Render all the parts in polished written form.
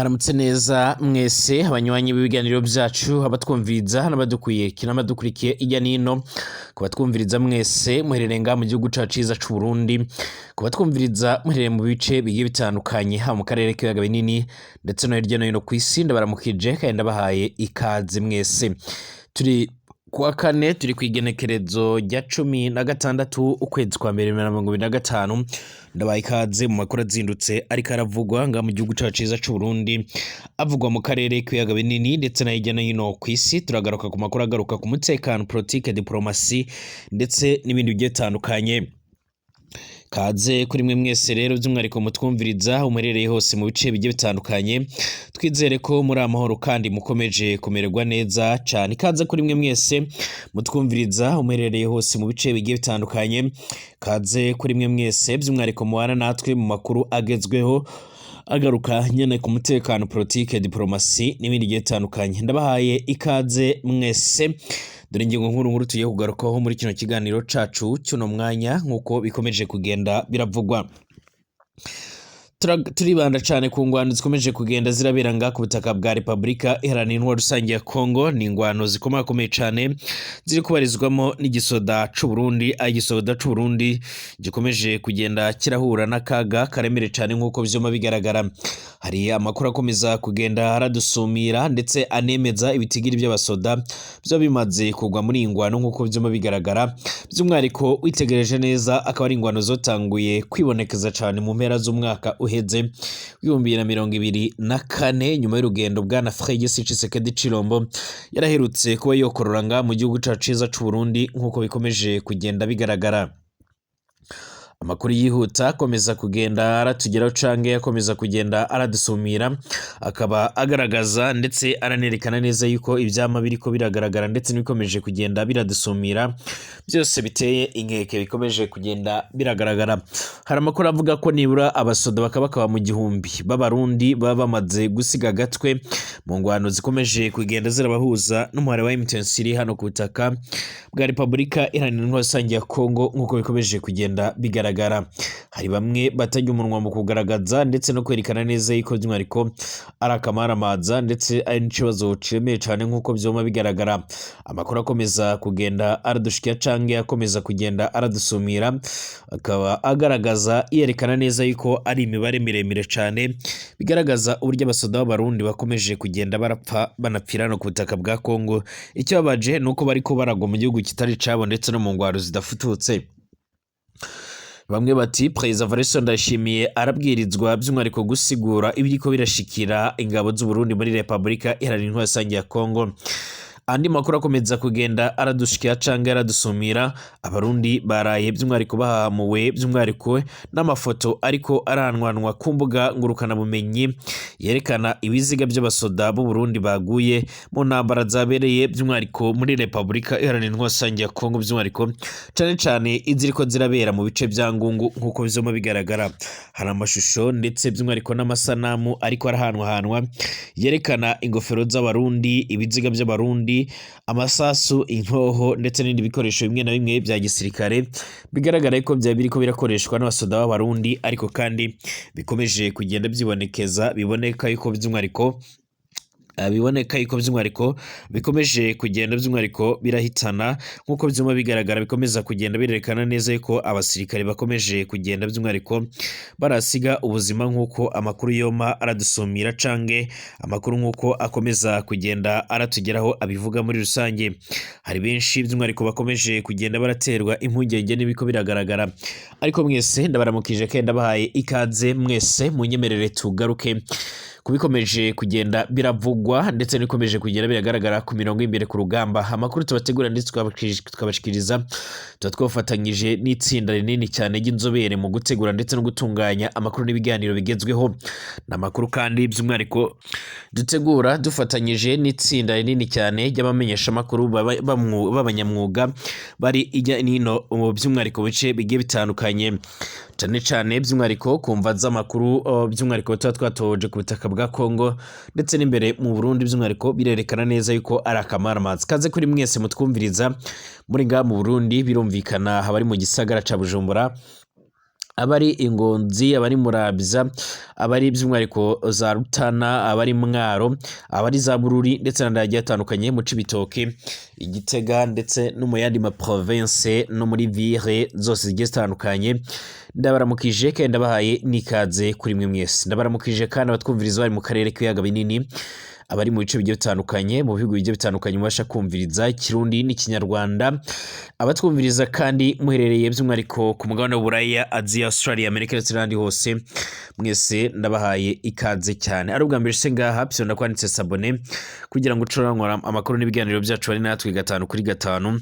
Mwaramutse neza mwese abanywanyi b'ibiganiro byacu, abatwumviriza n'abadukwiye n'abadukurikiye irya nino. Kubatwumviriza mwese muherereye ngaha mu gihugu cacu ciza c'u Burundi, kubatwumviriza muherereye mu bice bigiye bitandukanye, haba mu karere k'ibiyaga binini ndetse no hirya no hino kw'isi, ndabaramukije kandi ndabahaye ikaze mwese. Turi kuwa kane, turi kw'igenekerezo rya 16 ukwezi kwa mbere 2025. Ndabaha ikaze mu makuru azindutse ariko aravugwa ngaha mu gihugu cacu ciza c'u Burundi, avugwa mu karere k'ibiyaga binini ndetse na hirya no hino kw'isi. Turagaruka ku makuru agaruka ku mutekano, politike, diplomasi ndetse n'ibindi bigiye bitandukanye. Kaze kuri mwe mwese rero, by'umwihariko mutwumviriza umuherereye hose mu bice bigiye bitandukanye. Twizere ko muri amahoro kandi mukomeje kumererwa neza cyane. Ikaze kuri mwe mwese mutwumviriza umuherereye hose mu bice bigiye bitandukanye. Kaze kuri mwe mwese by'umwihariko mubana natwe mu makuru agezweho agaruka nyene ku mutekano, politike, diplomasi n'ibindi bigiye bitandukanye. Ndabahaye ikaze mwese. Dore ingingo nkuru nkuru tugiye kugarukaho muri kino kiganiro cacu cy'uno mwanya nk'uko bikomeje kugenda biravugwa. Turibanda cane ku ngwano zikomeje kugenda zirabera ngaha ku butaka bwa Repubulika Iharanira Intwaro Rusange ya Kongo. Ni ingwano zikomakomeye cane ziri kubarizwamo n'igisoda c'u Burundi, aho igisoda c'u Burundi gikomeje kugenda kirahura n'akaga karemere cane nk'uko vyuma bigaragara. Hari amakuru akomeza kugenda aradusumira ndetse anemeza ibitigiri by'abasoda vyo bimaze kugwa muri iyi ngwano nk'uko vyuma bigaragara. By'umwihariko witegereje neza, akaba ari ingwano zotanguye kwibonekeza cane mu mpera z'umwaka uheze w'2024, nyuma y'urugendo bwana Félix Tshisekedi Tshilombo yaraherutse kuba yokorora ngaha mu gihugu cacu ciza c'u Burundi nk'uko bikomeje kugenda bigaragara. Amakuru yihuta akomeza kugenda aratugeraho canke akomeza kugenda aradusumira, akaba agaragaza ndetse aranerekana neza yuko ivyama biriko biragaragara ndetse n'ibikomeje kugenda biradusumira byose biteye inkeke bikomeje kugenda biragaragara. Hari amakuru avuga ko nibura abasoda bakaba mu 1000 b'Abarundi baba bamaze gusiga agatwe mu ngwano zikomeje kugenda zirabahuza n'umuhari wa M23 hano ku butaka bwa Repubulika Iharanira Intwaro Rusange ya Kongo nk'uko bikomeje kugenda bigaragara. Hari bamwe batajya umunwa mu kugaragaza ndetse no kwerekana neza yuko by'umwihariko ari akamaramaza ndetse ari n'ikibazo kiremeye cane nk'uko vyoma bigaragara. Amakuru akomeza kugenda aradushikira canke akomeza kugenda aradusumira akaba agaragaza yerekana neza yuko ari imibare miremire cane, bigaragaza uburyo abasoda b'Abarundi bakomeje kugenda barapfa banapfira no ku butaka bwa Kongo. Ikibabaje ni uko bariko baragwa mu gihugu kitari cabo ndetse no mu ngwaro zidafututse. Bamwe bati Perezida Evariste Ndayishimiye arabwirizwa by'umwihariko gusigura ibiriko birashikira ingabo z'u Burundi muri Repubulika Iharanira Intwaro Rusange ya Kongo. Andi makuru akomeza kugenda aradushikira canke aradusumira, Abarundi baraye by'umwihariko bahamuwe by'umwihariko n'amafoto ariko aranwanwa ku mbuga ngurukanabumenyi yerekana ibiziga by'abasoda b'u Burundi baguye mu ntambara zabereye by'umwihariko muri Repubulika Iharanira Intwaro Rusange ya Kongo, by'umwihariko cane cane iziriko zirabera mu bice vya Ngungu nk'uko bizoma bigaragara. Hari amashusho ndetse by'umwihariko n'amasanamu ariko arahanwahanwa yerekana ingofero z'Abarundi, ibiziga by'Abarundi, amasasu, inkoho ndetse n'ibindi bikoresho bimwe na bimwe bya gisirikare bigaragara ko byaba biriko birakoreshwa n'abasoda b'Abarundi, ariko kandi bikomeje kugenda byibonekeza biboneka yuko by'umwihariko bikomeje kugenda by'umwihariko birahitana nk'uko byuma bigaragara. Bikomeza kugenda birerekana neza yuko abasirikare bakomeje kugenda by'umwihariko barasiga ubuzima nk'uko amakuru yoma aradusumira canke amakuru nk'uko akomeza kugenda aratugeraho abivuga muri rusange. Hari benshi by'umwihariko bakomeje kugenda baraterwa impungenge n'ibiko biragaragara. Ariko mwese ndabaramukije kandi ndabahaye ikaze mwese, munyemerere tugaruke kubikomeje kugenda biravugwa ndetse n'ibikomeje kugenda biragaragara ku mirongo y'imbere ku rugamba. Amakuru tubategura ndetse tukabashikiriza tuba twafatanyije n'itsinda rinini cyane ry'inzobere mu gutegura ndetse no gutunganya amakuru n'ibiganiro bigezweho. Ni amakuru kandi by'umwihariko dutegura dufatanyije n'itsinda rinini cyane ry'abamenyeshamakuru b'abanyamwuga bari ijya n'ino by'umwihariko mu bice bigiye bitandukanye, cane cane by'umwihariko ku mva z'amakuru by'umwihariko tuba twatoje ku butaka bwa Kongo ndetse n'imbere mu Burundi. By'umwihariko birerekana neza yuko ari akamaramaza. Kaze kuri mwese mutwumviriza muri ngaha mu Burundi, birumvikana abari mu gisagara ca Bujumbura. Abari Ingonzi, abari Muramvya, abari by'umwihariko za Rutana, abari Mwaro, abari za Bururi ndetse n'ahandi hagiye hatandukanye mu Cibitoke, Igitega ndetse no mu yandi ma province no muri ville zose zigiye zitandukanye, ndabaramukije kandi ndabahaye n'ikaze kuri mwe mwese. Ndabaramukije kandi abatwumviriza bari mu karere k'ibiyaga binini, abari mu bice bigiye bitandukanye, mu bihugu bigiye bitandukanye mubasha kumviriza Ikirundi n'Ikinyarwanda, abatwumviriza kandi muherereye by'umwihariko ku mugabane w'Uburaya, Aziya, Australia, Amerika ndetse n'ahandi hose, mwese ndabahaye ikaze cyane. Ari ubwa mbere se ngaha, fyonda kwanditse s'abonner kugira ngo ucurankora amakuru n'ibiganiro byacu bari natwe gatanu kuri gatanu.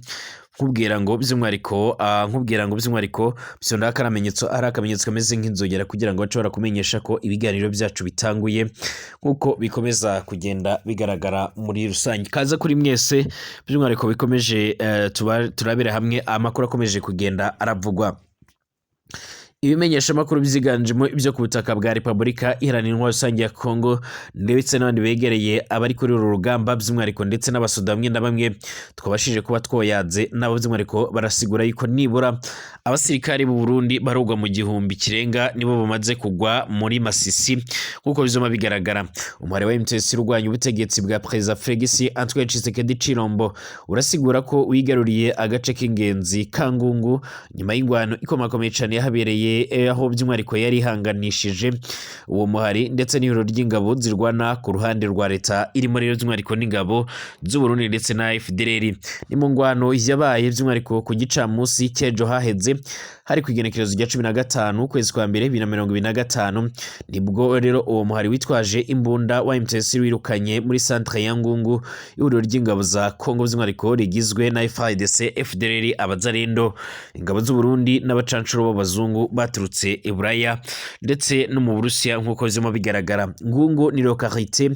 Nkubwira ngo by'umwihariko fyonda akamenyetso, ari akamenyetso kameze nk'inzogera, kugira ngo bashobora kumenyesha ko ibiganiro byacu bitanguye nk'uko bikomeza kugenda bigaragara muri rusange. Kaza kuri mwese by'umwihariko bikomeje turabera hamwe amakuru akomeje kugenda aravugwa. Ibimenyeshamakuru byiganjemo ibyo ku butaka bwa Repubulika Iharanira Intwaro Rusange ya Kongo ndetse n'abandi begereye abari kuri uru rugamba by'umwihariko, ndetse n'abasoda bamwe na bamwe twabashije kuba twoyaze nabo by'umwihariko, barasigura yuko nibura abasirikari b'u Burundi barugwa mu 1000 kirenga nibo bamaze kugwa muri Masisi nk'uko bizoma bigaragara. Umuhari wa M23 urwanya ubutegetsi bwa Perezida Felix Antoine Tshisekedi Tshilombo urasigura ko wigaruriye agace k'ingenzi ka Ngungu nyuma y'ingwano ikomakomeye cyane yahabereye, aho by'umwihariko yari ihanganishije uwo muhari ndetse n'ihuriro ry'ingabo zirwana ku ruhande rwa leta, irimo rero by'umwihariko n'ingabo z'u Burundi ndetse na FDLR. Ni mu ngwano yabaye by'umwihariko ku gicamunsi cy'ejo haheze, hari ku igenekerezo rya 15 ukwezi kwa mbere 2025. Nibwo rero uwo muhari witwaje imbunda wa M23 wirukanye muri centre ya Ngungu ihuriro ry'ingabo za Kongo by'umwihariko rigizwe na FARDC, FDLR, Abazalendo, ingabo z'u Burundi n'abacancuro b'abazungu baturutse i Buraya ndetse no mu Burusiya nk'uko bizimo bigaragara. Ngungu ni localité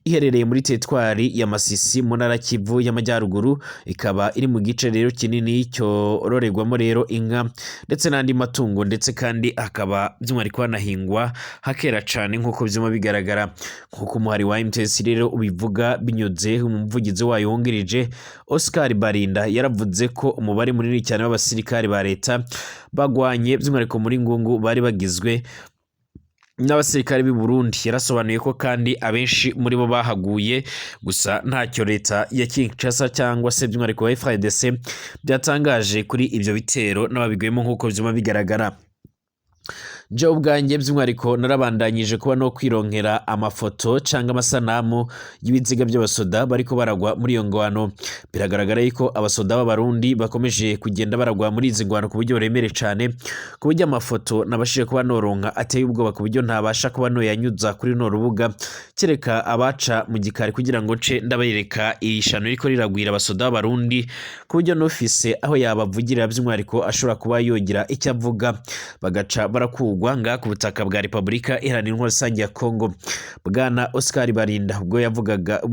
iherereye muri teritwari ya Masisi mu ntara Kivu y'Amajyaruguru, ikaba iri mu gice rero kinini cyororerwamo rero inka ndetse n'andi matungo, ndetse kandi hakaba by'umwihariko hanahingwa hakera cane nk'uko bizimo bigaragara. Nk'uko umuhari wa M23 rero ubivuga binyuze mu muvugizi wayo wungirije Oscar Barinda, yaravuze ko umubare munini cyane w'abasirikari ba leta bagwanye by'umwihariko muri Ngungu bari bagizwe n'abasirikare b'i Burundi. Yarasobanuye ko kandi abenshi muri bo bahaguye, gusa ntacyo leta ya Kinshasa cyangwa se by'umwihariko wa FARDC byatangaje kuri ibyo bitero n'ababiguyemo nk'uko byuma bigaragara. Je ubwanjye by'umwihariko narabandanyije kuba no kwironkera amafoto cyangwa amasanamu y'ibiziga by'abasoda bariko baragwa muri iyo ngwano. Biragaragara yuko abasoda b'Abarundi bakomeje kugenda baragwa muri izi ngwano ku buryo buremere cyane, ku buryo amafoto nabashije kuba noronka ateye ubwoba, ku buryo ntabasha kuba noyanyuza kuri no rubuga, kereka abaca mu gikari kugira ngo nce ndabereka iri shano riko riragwira abasoda b'Abarundi, ku buryo n'ufise aho yabavugira by'umwihariko ashobora kuba yogira icyo avuga, bagaca barakugwa ngaha ku butaka bwa Repubulika Iharanira Intwaro Rusange ya Kongo. Bwana Oscar Barinda ubwo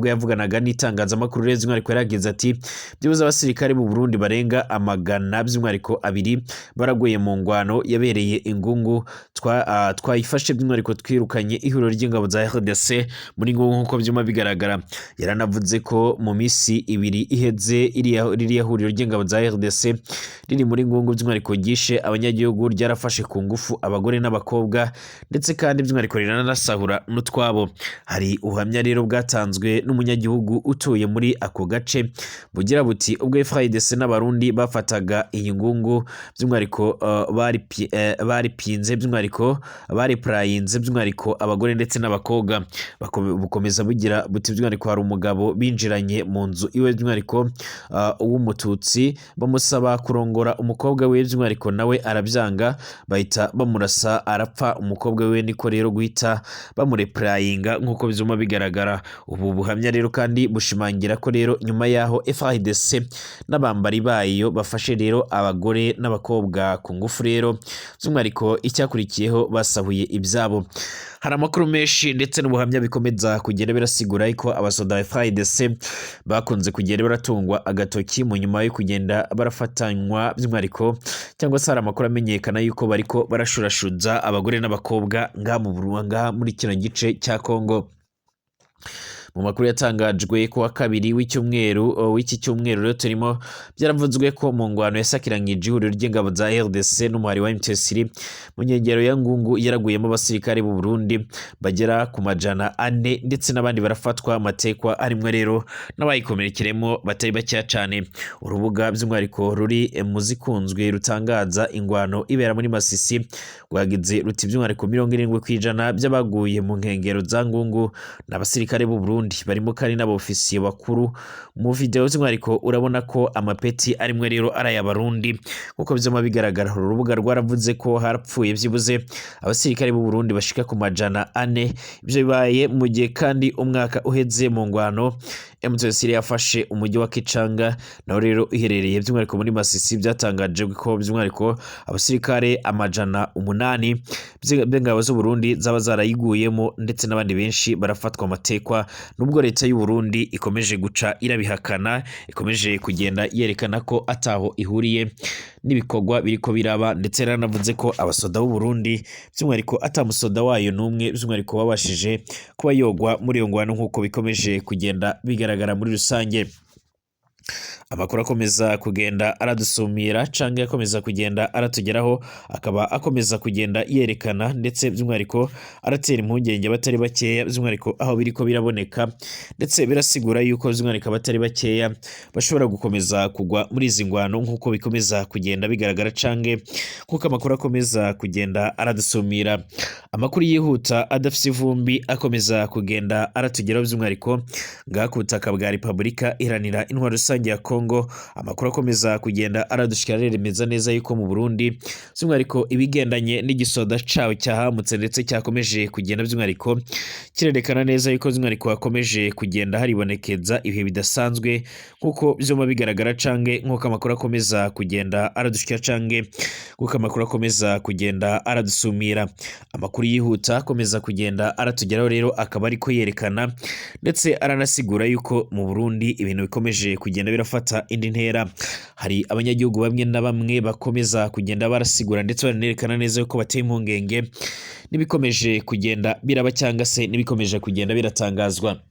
yavuganaga n'itangazamakuru rero by'umwihariko yaragize ati: "Byibuze abasirikare b'u Burundi barenga amagana by'umwihariko abiri baraguye mu ngwano yabereye Ingungu. Twayifashe by'umwihariko, twirukanye ihuriro ry'ingabo za RDC muri Ngungu nk'uko byuma bigaragara." Yaranavuze ko mu minsi 2 iheze ririya huriro ry'ingabo za RDC riri muri Ngungu by'umwihariko ryishe abanyagihugu, ryarafashe ku ngufu abagore n'abakobwa, ndetse kandi by'umwihariko riranasahura n'utwabo. Hari ubuhamya rero bwatanzwe n'umunyagihugu utuye muri ako gace bugira buti: "Ubwo FARDC n'Abarundi bafataga iyi Ngungu by'umwihariko, baripinze by'umwihariko, baripurayinze by'umwihariko abagore ndetse n'abakobwa." Bukomeza bugira buti: "By'umwihariko hari umugabo binjiranye mu nzu iwe by'umwihariko, w'Umututsi, bamusaba kurongora umukobwa we by'umwihariko, nawe arabyanga, bahita bamurasa arapfa. Umukobwa we niko rero guhita bamurepurayinga nk'uko bizuma bigaragara." Ubu buhamya rero kandi bushimangira ko rero nyuma y'aho FARDC n'abambari bayo bafashe rero abagore n'abakobwa ku ngufu, rero by'umwihariko icyakurikiyeho basahuye ibyabo. Hari amakuru menshi ndetse n'ubuhamya bikomeza kugenda birasigura ko abasoda ba FARDC bakunze kugenda baratungwa agatoki mu nyuma yo kugenda barafatanywa by'umwihariko, cyangwa se hari amakuru amenyekana yuko bariko barashurashuza abagore n'abakobwa ngaha mu Burundi, ngaha muri kino gice cya Kongo. Mu makuru yatangajwe ku wa kabiri w'icyumweru w'iki cyumweru rero turimo, byaravuzwe ko mu ngwano yasakirangije ihuriro ry'ingabo za RDC n'umuhari wa M23 mu nkengero ya Ngungu yaraguyemo abasirikare b'u Burundi bagera ku 400, ndetse n'abandi barafatwa amatekwa, harimwo rero n'abayikomerekeremo batari bakeya cane. Urubuga by'umwihariko ruri mu zikunzwe rutangaza ingwano ibera muri Masisi rwagize ruti by'umwihariko 70% by'abaguye mu nkengero za Ngungu n'abasirikare b'u Burundi, barimo kandi n'abofisiye bakuru. Mu video by'umwihariko urabona ko amapeti arimwe rero ari ay'Abarundi nkuko vyama bigaragara. Uru rubuga rwaravuze ko harapfuye byibuze abasirikare b'u Burundi bashika ku 400. Ivyo bibaye mu gihe kandi umwaka uheze mu ngwano M23 yafashe umujyi wa Kichanga, naho rero iherereye by'umwihariko muri Masisi. Byatangaje ko by'umwihariko abasirikare 800 b'ingabo z'u Burundi zaba zarayiguyemo, ndetse n'abandi benshi barafatwa amatekwa, nubwo leta y'u Burundi ikomeje guca irabihakana, ikomeje kugenda yerekana ko ataho ihuriye n'ibikorwa biriko biraba, ndetse yaranavuze ko abasoda b'u Burundi by'umwihariko atamusoda wayo n'umwe by'umwihariko wabashije kuba yogwa muri iyo ngwano nk'uko bikomeje kugenda bigaragara muri rusange. Amakuru akomeza kugenda aradusumira canke akomeza kugenda aratugeraho, akaba akomeza kugenda yerekana ndetse by'umwihariko aratera impungenge abatari bakeya, by'umwihariko aho biriko biraboneka, ndetse birasigura yuko by'umwihariko abatari bakeya bashobora gukomeza kugwa muri izi ngwano nk'uko bikomeza kugenda bigaragara canke nk'uko amakuru akomeza kugenda aradusumira. Amakuru yihuta adafise ivumbi akomeza kugenda aratugeraho by'umwihariko ngaha ku butaka bwa Repubulika Iharanira Intwaro Rusange ya Kongo. Amakuru akomeza kugenda aradushikira aremeza neza yuko mu Burundi by'umwihariko ibigendanye n'igisoda cawe cyahamutse ndetse cyakomeje kugenda by'umwihariko kirerekana neza yuko by'umwihariko hakomeje kugenda haribonekeza ibihe bidasanzwe nk'uko vyuma bigaragara canke nk'uko amakuru akomeza kugenda aradushikira canke nk'uko amakuru akomeza kugenda aradusumira. Amakuru yihuta akomeza kugenda aratugeraho rero akaba ariko yerekana ndetse aranasigura yuko mu Burundi ibintu bikomeje kugenda birafata indi ntera. Hari abanyagihugu bamwe na bamwe bakomeza kugenda barasigura ndetse baranerekana neza yuko bateye impungenge n'ibikomeje kugenda biraba cyangwa se n'ibikomeje kugenda biratangazwa.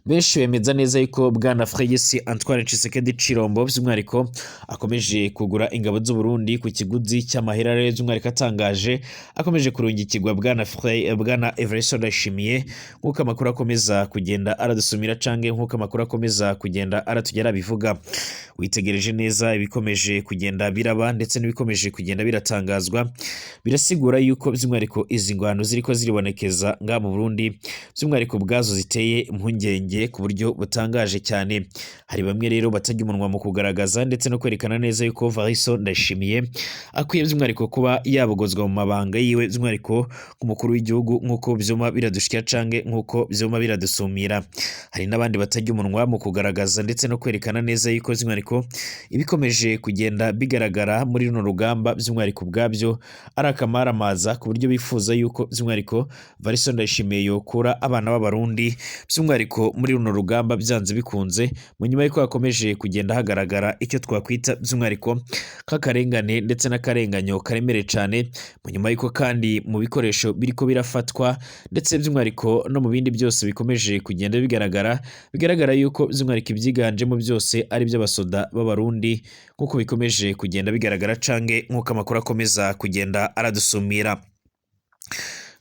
Benshi bemeza neza yuko bwana Félix Antoine Tshisekedi Tshilombo by'umwihariko akomeje kugura ingabo z'u Burundi ku kiguzi cy'amahera rero by'umwihariko atangaje akomeje kurungikirwa bwana Evariste Ndayishimiye, nk'uko amakuru akomeza kugenda aradusumira canke nk'uko amakuru akomeza kugenda aratugera bivuga. Witegereje neza ibikomeje kugenda biraba ndetse n'ibikomeje kugenda biratangazwa, birasigura yuko by'umwihariko izi ngwano ziriko ziribonekeza ngaha mu Burundi by'umwihariko ubwazo ziteye impungenge ku buryo butangaje cyane. Hari bamwe rero batajya umunwa mu kugaragaza ndetse no kwerekana neza yuko Variso Ndayishimiye akwiye by'umwihariko kuba yabogozwa mu mabanga yiwe by'umwihariko nk'umukuru w'igihugu, nk'uko vyuma biradushikira canke nk'uko vyuma biradusumira. Hari n'abandi batajya umunwa mu kugaragaza ndetse no kwerekana neza yuko by'umwihariko ibikomeje kugenda bigaragara muri runo rugamba by'umwihariko ubwabyo ari akamaramaza, ku buryo bifuza yuko by'umwihariko Variso Ndayishimiye yokura abana b'Abarundi by'umwihariko muri runo rugamba byanze bikunze, mu nyuma y'uko hakomeje kugenda hagaragara icyo twakwita by'umwihariko k'akarengane ndetse n'akarenganyo karemereye cyane, mu nyuma y'uko kandi mu bikoresho biriko birafatwa ndetse by'umwihariko no mu bindi byose bikomeje kugenda bigaragara yuko by'umwihariko ibyiganjemo byose ari iby'abasoda b'Abarundi nk'uko bikomeje kugenda bigaragara canke nk'uko amakuru akomeza kugenda aradusumira.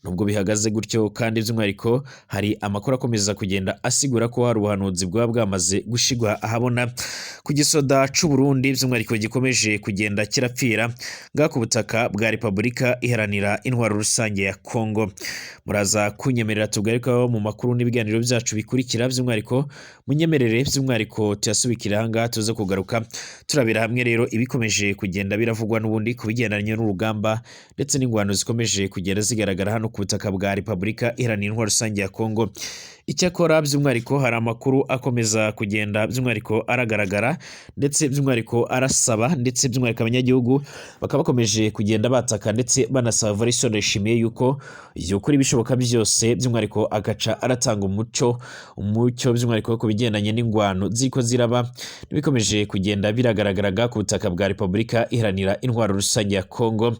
Nubwo bihagaze gutyo kandi by'umwihariko hari amakuru akomeza kugenda asigura ko hari ubuhanuzi bwaba bwamaze gushigwa ahabona ku gisoda c'u Burundi by'umwihariko gikomeje kugenda kirapfira ngaha ku butaka bwa Repubulika Iharanira Intwaro Rusange ya Kongo. Muraza kunyemerera tugarukaho mu makuru n'ibiganiro byacu bikurikira, by'umwihariko munyemerere by'umwihariko tuyasubikira aha ngaha tuze kugaruka turabira hamwe rero ibikomeje kugenda biravugwa n'ubundi ku bigendanye n'urugamba ndetse n'ingwano zikomeje kugenda zigaragara hano ku butaka bwa Repubulika Iharanira Intwaro Rusange ya Kongo. Icyakora by'umwihariko hari amakuru akomeza kugenda by'umwihariko aragaragara ndetse by'umwihariko arasaba ndetse by'umwihariko abanyagihugu bakaba bakomeje kugenda bataka ndetse banasaba Evariste Ndayishimiye yuko yokora ibishoboka byose by'umwihariko agaca aratanga umuco by'umwihariko ku bigendanye n'ingwano ziriko ziraba bikomeje kugenda biragaragaraga ku butaka bwa Repubulika Iharanira Intwaro Rusange ya Kongo,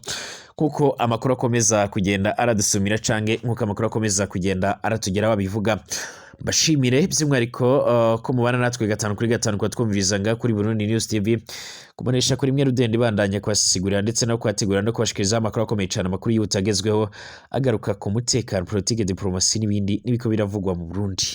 kuko amakuru akomeza kugenda aradusumira canke nkuko amakuru akomeza kugenda aratugeraho abivuga. Mbashimire by'umwihariko ko mubana natwe gatanu kuri gatanu, kuba twumviriza nga kuri Burundi News TV, kubonesha kuri mwe rudende ibandanya kubasigurira ndetse no kubategurira no kubashikiriza amakuru akomeye cyane, amakuru yihuta agezweho, agaruka ku mutekano, politike, diplomasi n'ibindi n'ibiko biravugwa mu Burundi.